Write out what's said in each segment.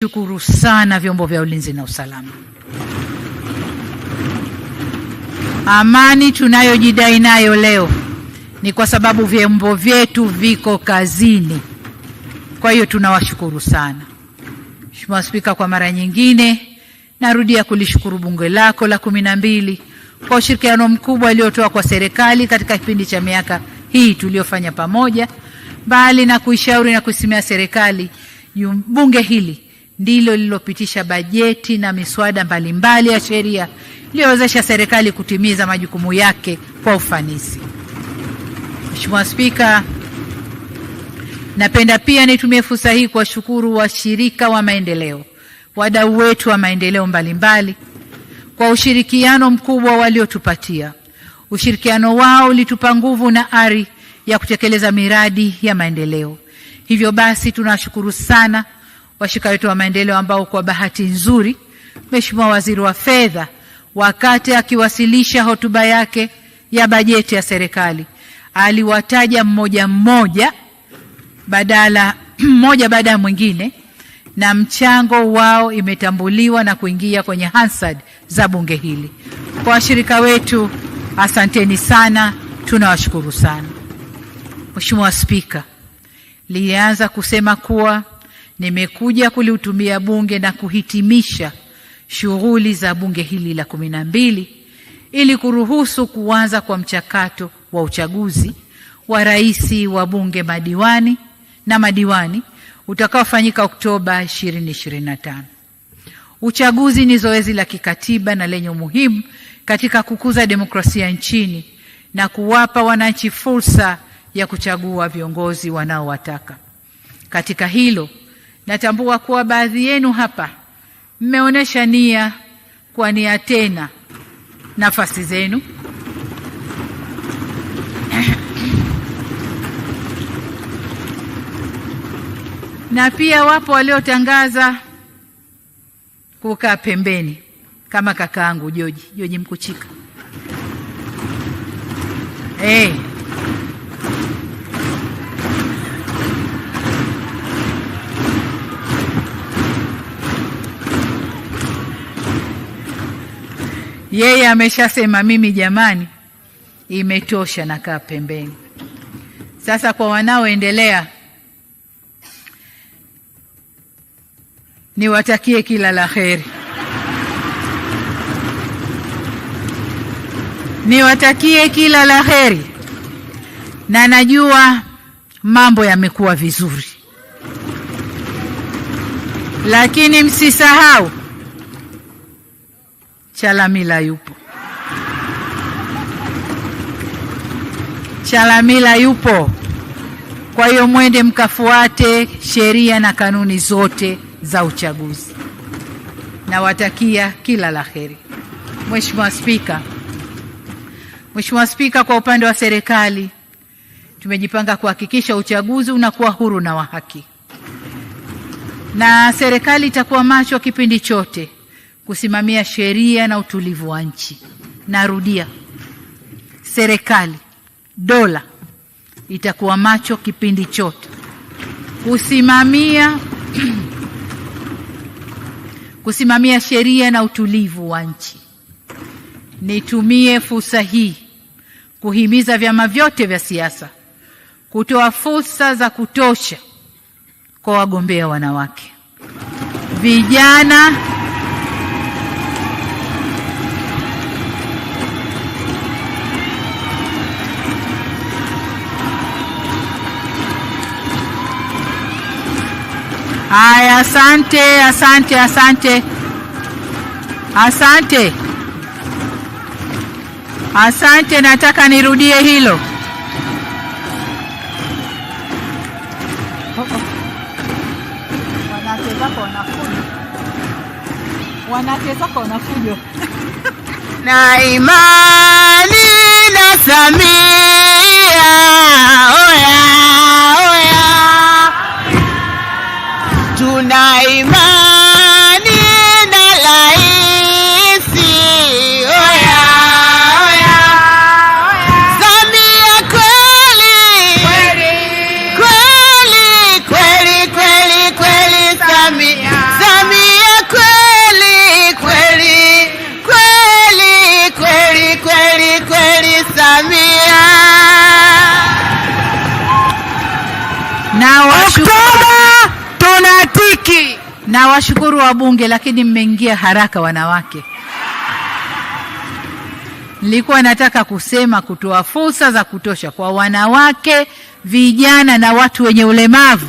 Shukuru sana vyombo vya ulinzi na usalama. Amani tunayojidai nayo leo ni kwa sababu vyombo vyetu viko kazini. Kwa hiyo tunawashukuru sana. Mheshimiwa Spika, kwa mara nyingine narudia kulishukuru bunge lako la 12 kwa ushirikiano mkubwa aliotoa kwa serikali katika kipindi cha miaka hii tuliyofanya pamoja. Mbali na kuishauri na kuisimamia serikali, bunge hili ndilo lililopitisha bajeti na miswada mbalimbali ya sheria iliyowezesha serikali kutimiza majukumu yake kwa ufanisi. Mheshimiwa Spika, napenda pia nitumie fursa hii kuwashukuru washirika wa maendeleo, wadau wetu wa maendeleo mbalimbali kwa ushirikiano mkubwa waliotupatia. Ushirikiano wao ulitupa nguvu na ari ya kutekeleza miradi ya maendeleo. Hivyo basi tunashukuru sana washirika wetu wa maendeleo ambao kwa bahati nzuri Mheshimiwa Waziri wa Fedha wakati akiwasilisha hotuba yake ya bajeti ya serikali aliwataja mmoja mmoja badala mmoja baada ya mwingine, na mchango wao imetambuliwa na kuingia kwenye Hansard za bunge hili. Kwa washirika wetu, asanteni sana, tunawashukuru sana. Mheshimiwa Spika, nilianza kusema kuwa nimekuja kulihutubia bunge na kuhitimisha shughuli za bunge hili la 12 ili kuruhusu kuanza kwa mchakato wa uchaguzi wa rais wa bunge, madiwani na madiwani utakaofanyika Oktoba 2025. Uchaguzi ni zoezi la kikatiba na lenye umuhimu katika kukuza demokrasia nchini na kuwapa wananchi fursa ya kuchagua viongozi wanaowataka. Katika hilo, natambua kuwa baadhi yenu hapa mmeonyesha nia kuwania tena nafasi zenu na pia wapo waliotangaza kukaa pembeni kama kakaangu Joji Mkuchika. Hey. Yeye ameshasema mimi jamani, imetosha, nakaa pembeni. Sasa kwa wanaoendelea niwatakie kila la heri. Niwatakie kila la heri, na najua mambo yamekuwa vizuri, lakini msisahau Chalamila yupo. Chalamila yupo. Kwa hiyo mwende mkafuate sheria na kanuni zote za uchaguzi. Nawatakia kila la heri. Mheshimiwa Spika, Mheshimiwa Spika, kwa upande wa serikali tumejipanga kuhakikisha uchaguzi unakuwa huru na wa haki, na serikali itakuwa macho kipindi chote kusimamia sheria na utulivu wa nchi. Narudia, serikali, dola itakuwa macho kipindi chote kusimamia sheria na utulivu wa nchi. Nitumie fursa hii kuhimiza vyama vyote vya siasa kutoa fursa za kutosha kwa wagombea wanawake, vijana Haya, asante, asante, asante, asante, asante. Nataka nirudie hilo. Wanawake zako wanafujo. Na imani na Samia, oya oya, tuna imani na raisi, oya oya, Samia kweli kweli kweli kweli kweli, Samia. Na washukuru wabunge, lakini mmeingia haraka wanawake. Nilikuwa nataka kusema kutoa fursa za kutosha kwa wanawake, vijana na watu wenye ulemavu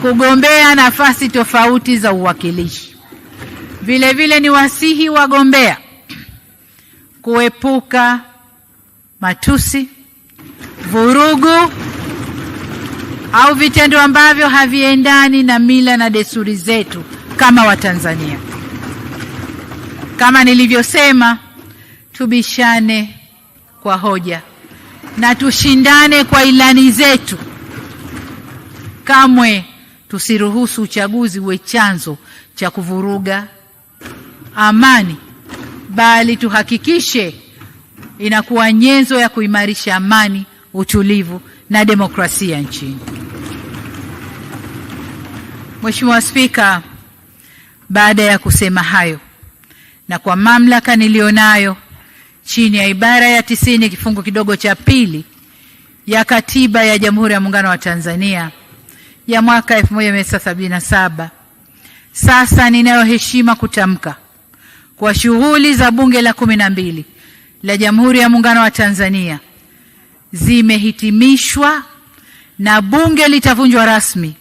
kugombea nafasi tofauti za uwakilishi. Vile vile ni wasihi wagombea kuepuka matusi, vurugu au vitendo ambavyo haviendani na mila na desturi zetu kama Watanzania. Kama nilivyosema, tubishane kwa hoja na tushindane kwa ilani zetu. Kamwe tusiruhusu uchaguzi uwe chanzo cha kuvuruga amani, bali tuhakikishe inakuwa nyenzo ya kuimarisha amani, utulivu na demokrasia nchini. Mheshimiwa Spika, baada ya kusema hayo na kwa mamlaka nilionayo chini ya ibara ya 90 kifungu kidogo cha pili ya Katiba ya Jamhuri ya Muungano wa Tanzania ya mwaka 1977, sasa ninayo heshima kutamka kwa shughuli za Bunge la 12 la Jamhuri ya Muungano wa Tanzania zimehitimishwa na Bunge litavunjwa rasmi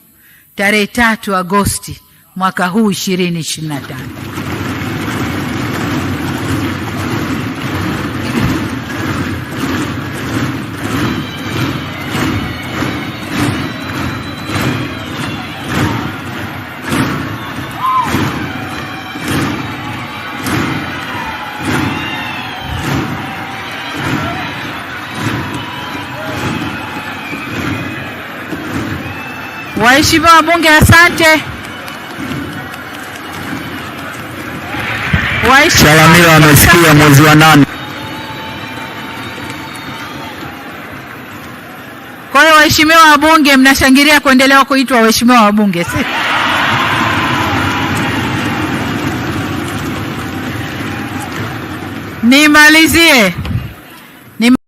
tarehe 3 Agosti mwaka huu 2025. Waheshimiwa wabunge, asante. Chalamila amesikia mwezi wa 8. Kwa hiyo waheshimiwa wabunge, mnashangilia kuendelea kuitwa waheshimiwa wabunge, si? Nimalizie.